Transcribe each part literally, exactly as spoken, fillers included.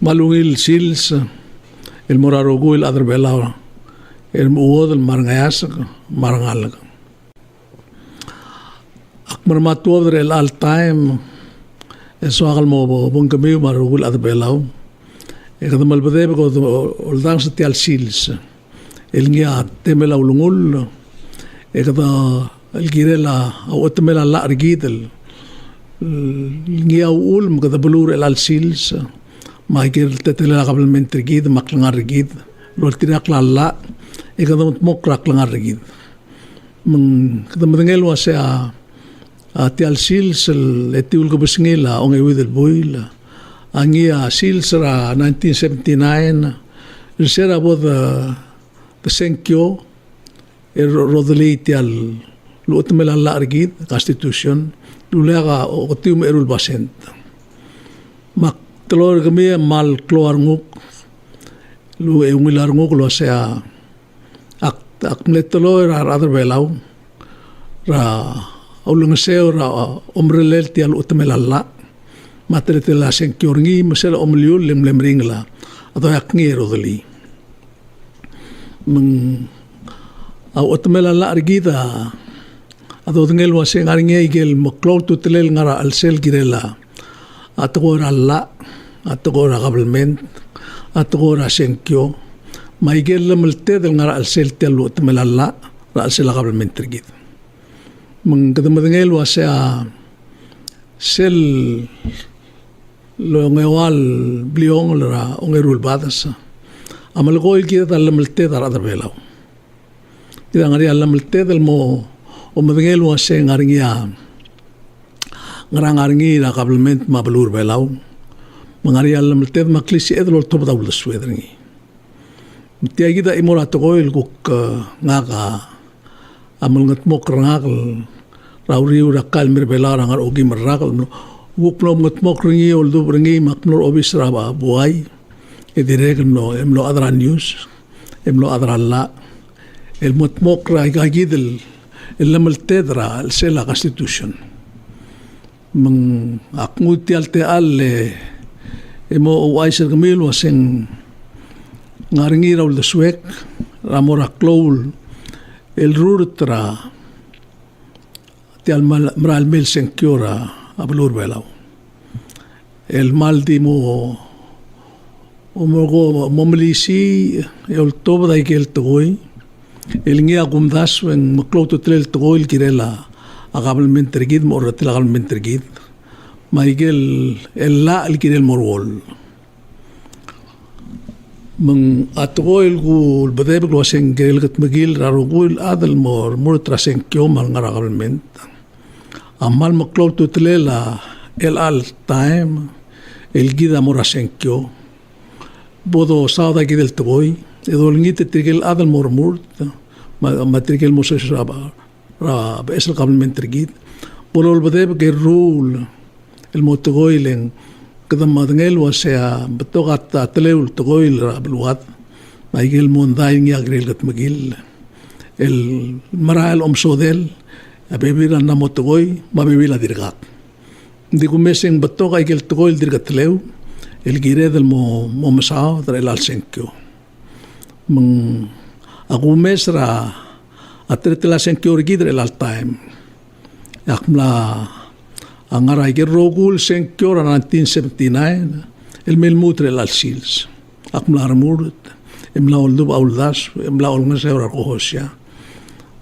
kmal ungil sils el mo er a rokui el chad er a Belau, el mo chuodel me a rengeasek me a rengalek. Ak mereng a tuobed er chelecha el taem e soak el mo bo-, bongkemiu me a rokui el chad er a Belau e kede melebedebek e kede oldanges er tia el sils el ngii a temel a ulengull e kede el kirel a uchetemel a llach er kid el ngii a uchul me kede beluu er chelecha el sils me a ikel teletelel a kabelment er kid me a klengar er kid el oltirakl a llach e kede medmokl er a klengar er kid. Me ng kede medengei el uasei a, a tia el sils el etiu el kebesengil a ongeuid el buil a ngii a sils er a nineteen seventy-nine, er se er a bo de, de sengkio, e ro-, rodelii tia el uchetemel a llach er kid, constitution, el uleak a oketiu me a eru el basent. Me ak teloi er kemiu e kmal klou a renguk, el ungil a renguk el uasei a Ak, ak mle teloi er a rechad er a Belau er a ulengeseu er a omerellel tia el uchetemel a llach me a teletelel a sengkio er ngii me sel omeliul e mle meringel a doiak ngii e rodelii. Me ng a uchetemel a llach er kid a a dodengei el uasei ng ngar er ngii a ikel meklou a ultutelel el ngar er a chelsel kirel a tekoi er a llach, a tekoi er a kabelment, a tekoi er a sengkio, me a ikel llemelted el ngar er a chelsel tia el uchetemel a llach er a chelsel a kabelment er kid. Me ng kede medengei el uasei a sel ongeua el bliongel er a ongeru el bades a melekoi el kired a llemelted a rechad er a Belau. Kid a ngar er ngii a llemelted el mo omedengei el uasei ng ngar er ngii a, ngar er ngii a kabelment me a beluu er a Belau. Me ng ngar er ngii a llemelted me a klisiched el oltobed a uldesued er ngii. Me tia kid a chimo er a tekoi el kuk, e, ngak a, a melengetmokl er ngak el er a uriul er a kmo er a Belau er a ngar er a okeim el rak el mlo, kuk mlo mengetmokl er ngii, oldubech er ngii, me ak mlo er a obis er a buai, e dirrek el mlo, e mlo chad er a news, e mlo chad er a llach, el mo dmokl er aika kid el, el llemelted er a chelsel a constitution. Me ng ak nguu tia el techall e, e mo ouchais er kemiu el uasei ng ngar er ngii er a uldesuek er a mo er a klou el rurt er a tia el merael mei el sengkio er a beluu er a Belau. El kmal di mo, mo, mo melisiich e oltobed aike el tekoi el ngii a kumdasu e ng meklou a ultutelel el tekoi el kirel a kabelment er kid me a orretel a kabelment er kid me aike el llach el kirel mo ruoll. Me ng a tekoi el kulbedebek el uasei ng kirel kedmekill er a rokui el chad el mo remurt er a sengkio me a lengar er a kabelment a kmal meklou a ultutelel a chelecha el taem el kid a mo er a sengkio. Bo dosaod aike el tekoi e dolengit e tirke el chad el mo remurt me a, me a tirke el mo sers er a, er a beches el kabelment er kid bo lolbedebek e rruul el mo tekoi el ng kede medengei el uasei a betok a teleu el tekoi er a beluad me aike el mondai el ngii a kirel kedmekill el merael el omesodel a bebil a mla mo tekoi me a bebil a dirkak. Ng di kumes e ng betok aike el tekoi el dirk teleu el kired el mo, mo mesaod er chelecha el sengkio. Me ng a kumes er a teletelel a sengkio er kid er chelecha el taem. Ak mla ngar er aike el rokui el sengkio er a nineteen seventy-nine el mei lmuut er chelecha el sils. Ak mla remurt, e mla oldubech a uldasu, e mla olengeseu er a rokui el hosia.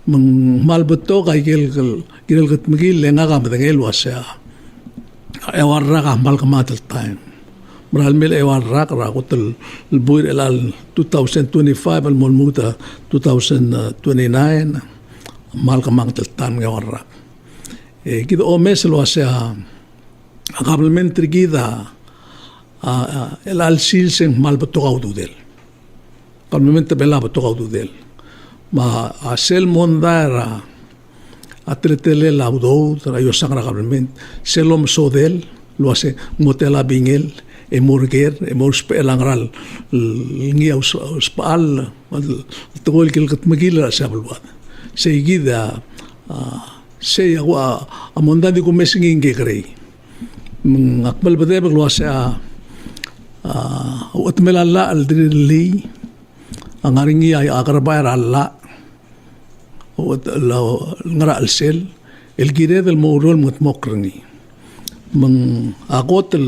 Me ng kmal betok aike el kirel kedmekill e ngak a medengei el uasei a eua el rak a kmal kemanget el taem. Merael mei el eua el rak er a kot el buil er chelecha el two thousand twenty-five el mo lmuut a two thousand twenty-nine, kmal kemanget el taem ng eua el rak. E kid a omes el uasei a kabelment er kid a, a, a chelecha el sils e ng kmal betok a ududel. Kabelment er a Belau a betok a ududel. Me a sel mondai er a teletelel a udoud er a iosang er a kabelment, sel omesodel el uasei ng mo tela bingel e mo er ker e mo ousbechel a ngera el ngii a usbechall el tekoi el kirel kedmekill er a chelsel a beluad. Sei kid a, a, sei a, a mondai a di kumes e ngii a kekerei. Me ng ak melebedebek el uasei a A, uchetemel a llach el dirrellii a ngar er ngii a, a kerebai er a llach, uchet-, el, el ngar er a chelsel, el kired el mo oureor el mengedmokl er ngii. Me ng a kot el,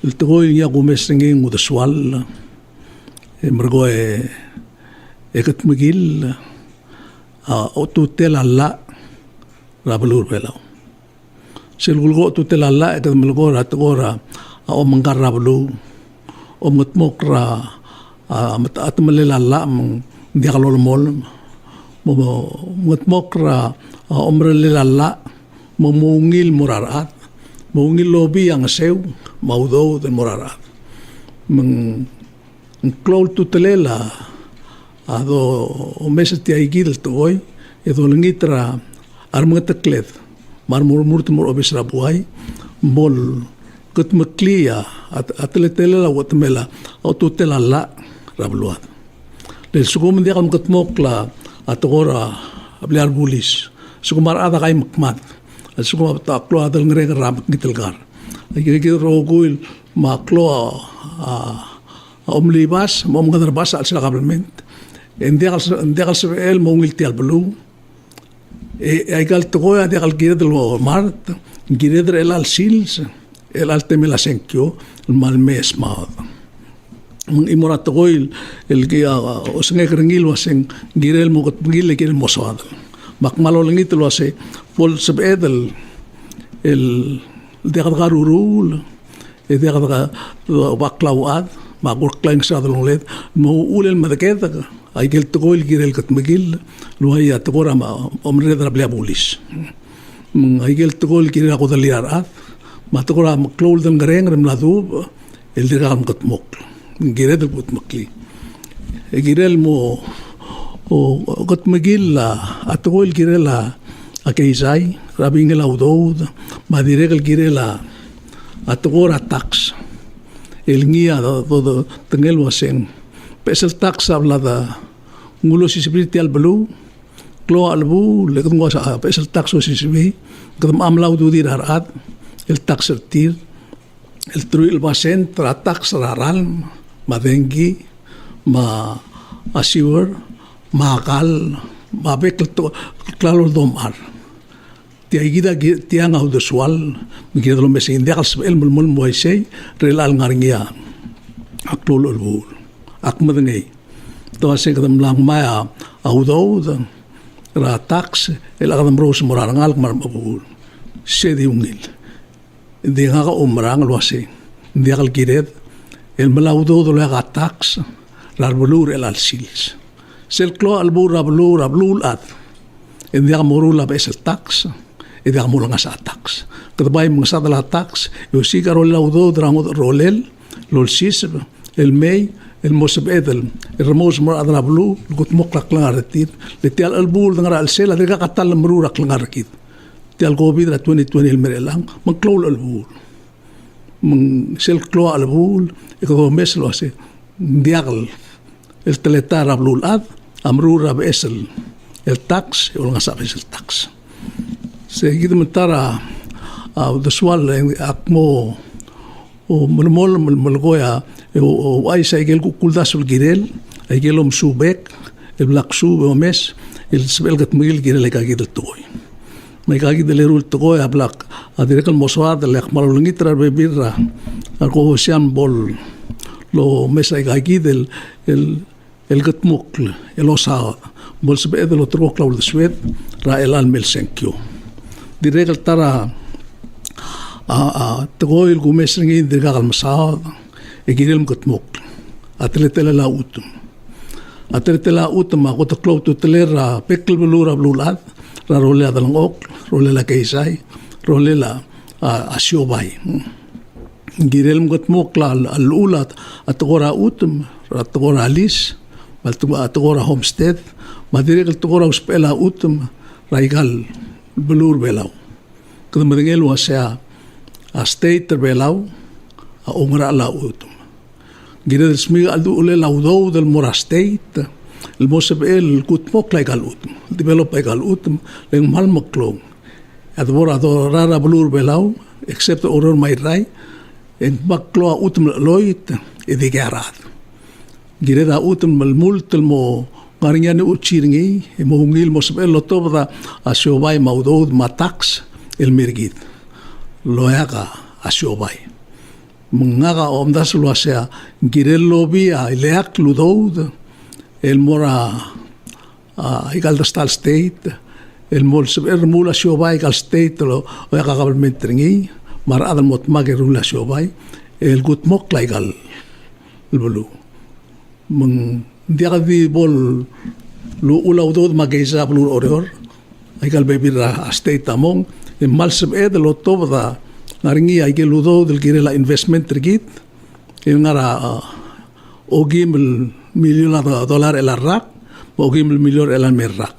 el tekoi el ngii a kumes er ngii ng uldesual, e merekong e, e kedmekill a, otutel a llach er a beluu er a Belau. Sel kulekoi a otutel a llach e kede melekoi er a tekoi er a, a, omengkar er a beluu, omengedmokl er a, a, met-, a temelel a llach me ng diak lolemolem, mo, mo, mengedmokl er a, a, omerellel a llach me ng mo ungil el mo er a rechad, mo ungil el obii a ngeseu me a udoud el mo er a rechad. Me ng ng klou el ultutelel a, a domes er tia kid el tekoi, e dolengit er a remengetekled me a remurmurt el mo er a obis er a buai, me bo el kedmeklii a, a, a teletelel a uchetemel a, a otutel a llach er a beluad. Le lsekum ng diak el mekedmokl a, a tekoi er a, a blil a rebulis, lsekum a rechad a kaimekmad, lsekum a betok a klou a delengerenger er a mekngit el kar, aike kid el rokui me a klou a, a, a omelibas, me a omengederbas er a chelsel a kabelment. E ng diak el se-, ng diak el sebechel el mo ungil tia el beluu. E, e aika el tekoi a diak el kired el omart, ng kired er chelecha el sils, chelecha el temel a sengkio, el kmal mei e smaod. Me ng chimo er a tekoi el, el ki, a, osengek er ngii el uasei ng kirel mo kedmekill e kirel mo soad. Me ak kmal olengit el uasei, bo el sebeched el, el diak dekaruruul, e diak deka, oba klauchad, me a kuk klai ng soad el ongeled, mo uchul el medekedek aike el tekoi el kirel kedmekill, el uai a tekoi er a mo, omerreder er a blil a bulis. Me ng aike el tekoi el kirel a kodellii a rechad, me a tekoi er a meklou el delengerenger el mla dubech, el dirkak el mekedmokl. Ng kired el kudmeklii. E kirel mo, o, kedmekill a, a tekoi el kirel a, a keizai, er a bingel a udoud, me a dirrek el kirel a, a tekoi er a tax. El ngii a do, do, do, tengel uaseng. Beches el tax a bla de nguu el osisibii er tia el beluu, klou a chelebuul, le kede nguu a beches el tax a osisibii, kede mla ududir a rechad el tax er tir, el teruich el basent er a tax er a ralm, me a dengki, me a sewer, me a kall, me a bek el to-, klalo el domechar. Tia kid a ki-, tiang a uldesual, me kid a domes e ng diak el sebechel el melemolem el uaisei, er chelecha el ngar er ngii a klou el chelebuul. Ak medengei. Te uasei kede mla ngmai a udoud er a tax, el kede merous el mo er a rengalek me a remechebuul. Se di ungil. Ng di ngak a oumerang el uasei ng diak el kired el melai a udoud el okiu a tax er a beluu er chelecha el sils. Sel klou a chelebuul er a beluu, er a beluulechad, e ng diak moruul a beches el tax, e diak molengasech a tax. Kede bai mengesadel a tax, e osiik a rolel a udoud er a ngodech el rolel, el olsiseb, el mei, el mo sebeched el remous el mo er a rechad er a beluu el kudmokl a klengar er tir. Le tia el chelebuul el de ngar er a chelsel a dirkak a ta el lemeruul er a klengar er kid. Tia el COVID er a twenty twenty el mei er chelechang, me ng klou el chelebuul. Me ng sel klou a chelebuul, e kede omes el uasei, ng diak el teletael er a beluulechad a meruul er a beches el, el tax, e olengasech a beches el tax. Se kid me ta er a, a uldesual, e ak mo, o, melemolem el melekoi a, e, o, o, ouchais aike el kuk uldasu el kirel, aike el omesubek, el bla ksuub e omes, el sebechel el kedmekill el kirel aika kid el tekoi. Me aika kid el eru el tekoi a bla, a dirrek el mo soad, el ak kmal olengit er a rebebil er a, a rekokosiam bo lomes aika kid el, el, el kedmokl, el osaod, bo lsebeched el oterekokl a uldesued er a chelecha el mei el sengkio. Dirrek el ta er a, a, a, tekoi el kumes er ngii, dirkak el mesaod, e kirel el mekedmokl a teletelel a chutem. A teletelel a chutem a kot el klou a ultutelel er a bek el beluu er a beluulechad, er a rolel a delengchokl, rolel a keizai, rolel a, a, a siobai. Ng kirel el mekedmokl a, a llechul a tekoi er a chutem, er a tekoi er a lease, me a tekoi, a tekoi er a homestead, me a dirrek el tekoi er a usbechel a chutem er aika el beluu er a Belau. Kede medengei el uasei a state er a Belau a oungerachel a chutem. Ng kired el smiich a cheldechelel a udoud el mo er a state el mo sebechel el kudmokl aika el chutem, develop aika el chutem, le ng kmal meklou. A debo er a dorael er a beluu er a Belau, except Oreor me a Irrai, E ng kmal klou a chutem el cheloit e dikea rechad. Kired a chutem el lmuut el mo ngar er ngii a neuchir er ngii, e mo ungil mo sebechel el otobed a siobai me a udoud me a tax el mei er kid el oeak a siobai. Me ngak a omdasu el uasei ng kirel el oba a ileakl el udoud el mo er a, a, ikal ta el state, el mo sebechel el remuul a siobai ikal state el oeak a kabelment er ngii, me a rechad el mo dmak e rullii a siobai el kudmokl a ikal beluu. Me ng diak di bo luchul a udoud me a keizai er a beluu er Oreor, aikal bebil er a state a mong, e kmal sebeched el otobed a ngar er ngii a ikel udoud el kirel a investment er kid, el ngar er a, a, okim el miliol a do-, dolar er chelecha el rak, me a okim el miliol er chelecha el mei el rak.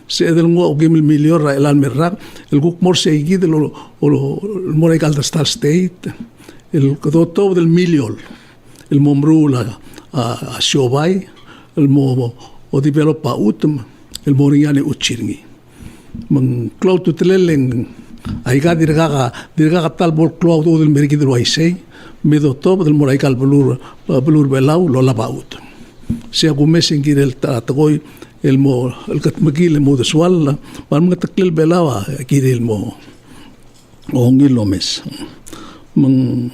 Sebeched el nguu a okim el miliol er chelecha el mei el rak el kuk mo er seikid el, el, el mo er aikal ta el state el kede otobed el miliol el mo meruul a, a, a siobai el mo, mo develop a chutem el mo er ngii a neuchir er ngii. Me ng klou a ultutelel e ng aika dirkak a, dirkak a ta el bo el klou a udoud el mei er kid el uaisei, me dotobed el mo er aikal beluu, beluu er Belau el olab a chutem. Sei a kumes e ng kirel ta el tekoi el mo, el kedmekill el mo uldesuall, me a remengeteklel Belau a kirel el mo ungil el omes. Me ng,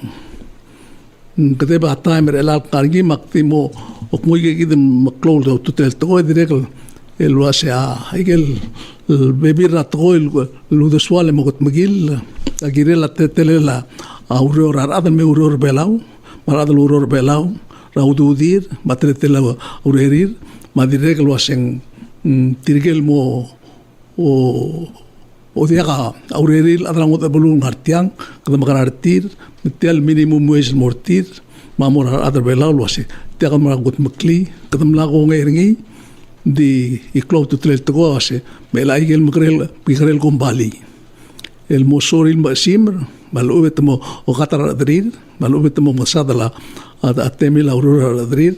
kede bo a taem er chelecha el ngar er ngii me ak di mo, ak mo ike kid el meklou a ultutelel el tekoi, dirrek el, el uasei a, ikel, el bebil er a tekoi el, el uldesuall e mo kedmekill, a kirel a teletelel a ureor er a rechad el me oureor er Belau, me a rechad el oureor er Belau, er a ududir, me a teletelel a urerir, me a dirrek el uasei ng, mm, tirke el mo o, o diak a urerir el chad er a ngodech el beluu el ngar tiang, kede mekerang er tir, me tia el minimum wage el mo er tir, me a mo er a rechad er Belau el uasei, tia kede mla kudmeklii, kede mla kongei er ngii, di klou a ultutelel el tekoi el uasei, me chelecha ikel mekerel, mekerel kombalii el mo sorir el mechesimer, me a lechub e te mo okat er a rechederir, me a lechub e te mo mesaod a, a, a temel a ureor er a rechederir,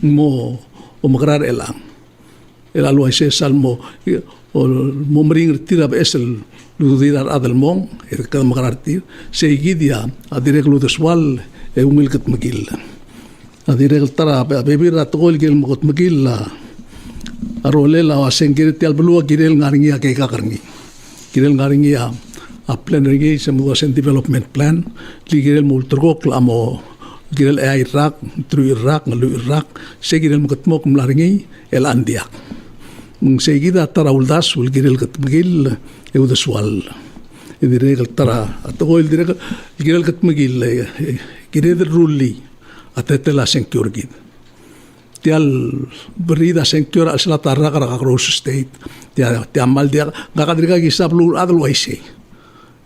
mo, omekerang er chelechang. El a le uaisei e sal mo, o, mo meringel er tir a beches el ududir a rechad el mong, e kede mekerang er tir. Seikid a, a dirrek el uldesuall e ungil kedmekill. A dirrek el ta er a be-, bebil er a tekoi el kirel mo kedmekill a rolel a uasei ng kirel tia el beluu a kirel ngar er ngii a keikak er ngii. Kirel ngar er ngii a, a plan er ngii se mo uasei ng development plan, le kirel mo ulterekokl a mo kirel eai el rak, teruich el rak, ngelluich el rak, se kirel mo kedmokl el mla er ngii, el a ng diak. Me ng seikid a ta er a uldasu el kirel kedmekill e uldesuall. E dirrek el ta er a tekoi el dirrek el kirel kedmekill, e, e, kired el rullii a teletelel a sengkio er kid. Tia el berid a sengkio er a chelsel a ta el rak er a kakerous el state. Tia, tia kmal diak, ngak a dirkak kisa beluu el chad el uaisei.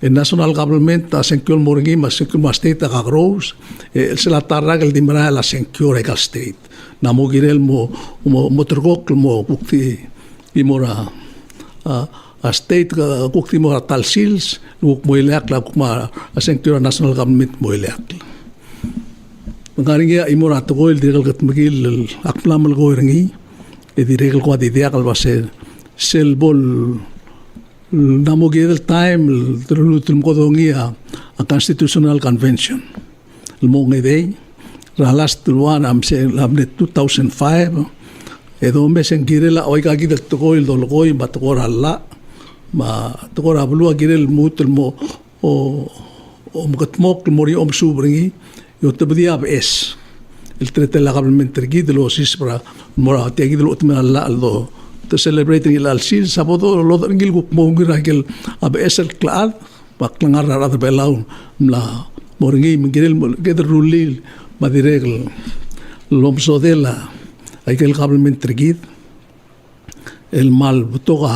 E national government a sengkio el mo er ngii, me a sengkio el mo er a state a kakerous, e chelsel a ta el rak el di merael a sengkio er aika el state. Ng mo kirel mo, mo, mo ulterekokl el mo kuk di, di mo er a, a, a state, a, kuk di mo er a ta el sils, kuk mo ileakl, a kuk mo a sengkio er a national government mo ileakl. Ng ngar er ngii a chimo er a tekoi el dirrek el kedmekill el ak mla melekoi er ngii, e dirrek el kuk di diak el uasei sel bo ng mo kired el taem el te lmuut el mo kedongii a constitutional convention el mo ongedei er a last one a mse, a mle two thousand five, e domes e ng kirel a ua ika kid el tekoi el dolekoi me a tekoi er a llach me a tekoi er a beluu a kirel lmuut el mo o, omekedmokl el mo er ngii a omesuub er ngii, e otebedii a beches el teletelel a kabelment er kid el osiseb er a mo er a tia kid el chutem er a llach el do te celebrate er ngii el chelecha el sils, a bo dolodech er ngii el kuk mo ungil er a ikel a beches el klechad me a klengar er a rechad er a Belau el mla mo er ngii me ng kirel mo kede rullii me a dirrek el omesodel a ikel kabelment er kid el kmal betok a,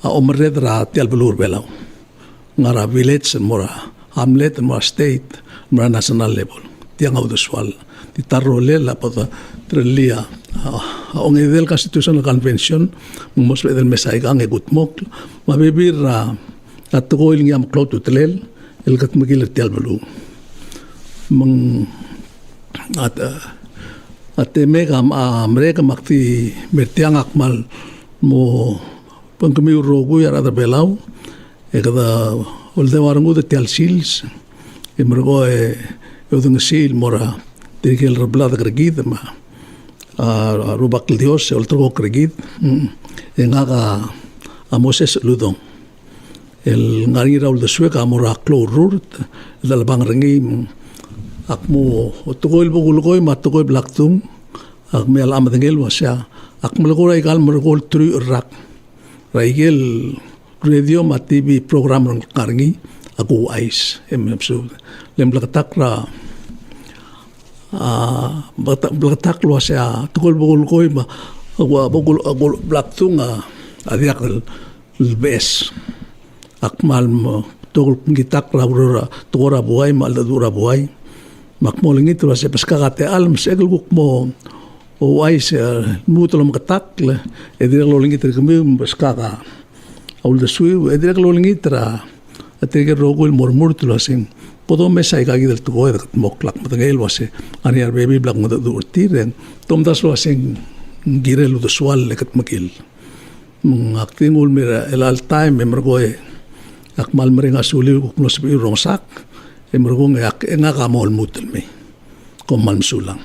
a omerreder er tia el beluu er a Belau. Ngar er a village el mo er a hamlet el mo er a state el mo er a national level. Tiang a uldesual. Di ta el rolel a bo derellii a, a ongedei el constitutional convention, me ng mo sebeched el mesa aikang e kudmokl, me a bebil er a a tekoi el ngii a meklou a ultutelel el kedmekill er tia el beluu. Me ng a, a temek a, a merek me ak di mer tiang a kmal mo bengkemiu el rokui a rechad er a Belau, e kede oldeu a rengud er tia el sils, e merekong e odengesii el mo er tirke el rebladek er kid me a, a, Rubak el Dios e olterekokl er kid. Mm. E ngak a, a Moses Uludong el ngar er ngii er a uldesuek a mo er a klou el rurt, el delebangel er ngii. Ak mo tekoi el bo kulekoi me a tekoi el blak tung, ak mei a medengei el uasei, ak melekoi er a ikal merekong el truich el rak er a ikel radio me a T V program el ngar er ngii, ak ouchais, e msubed. Le ng bleketakl er a, a, bleketakl el uasei a tekoi el bo kulekoi me a, a, bo kul-, a, kul-, blak tung a, a diak el el beches. Ak kmal mo, tokol kmitakl er a ureor er a, tekoi er a buai me a cheldecheduch er a buai. Me ak mo olengit el uasei beskak a techall me sel kuk mo ouchais, e, lmuut el omeketakl, e dirrek el olengit er kemiu me beskak a uldesuiu, e dirrek el olengit er a, a tirke el rokui el mo remurt el uaseng bo domes aika kid el tekoi e de kldmokl. Ak medengei el uasei a ngar er ngii a rebebil el bla kmengedecheduch er tir e ng tomdasu el uaseng ng kirel uldesuall e kldmokl. Me ak di nguu el mei er a chelecha el taem e merekong e ak kmal mereng a suliu el kuk mlo sebechiu el rongesak, e merekong e ak, e ngak a mo lmuut el mei. Kom kmal mesulang.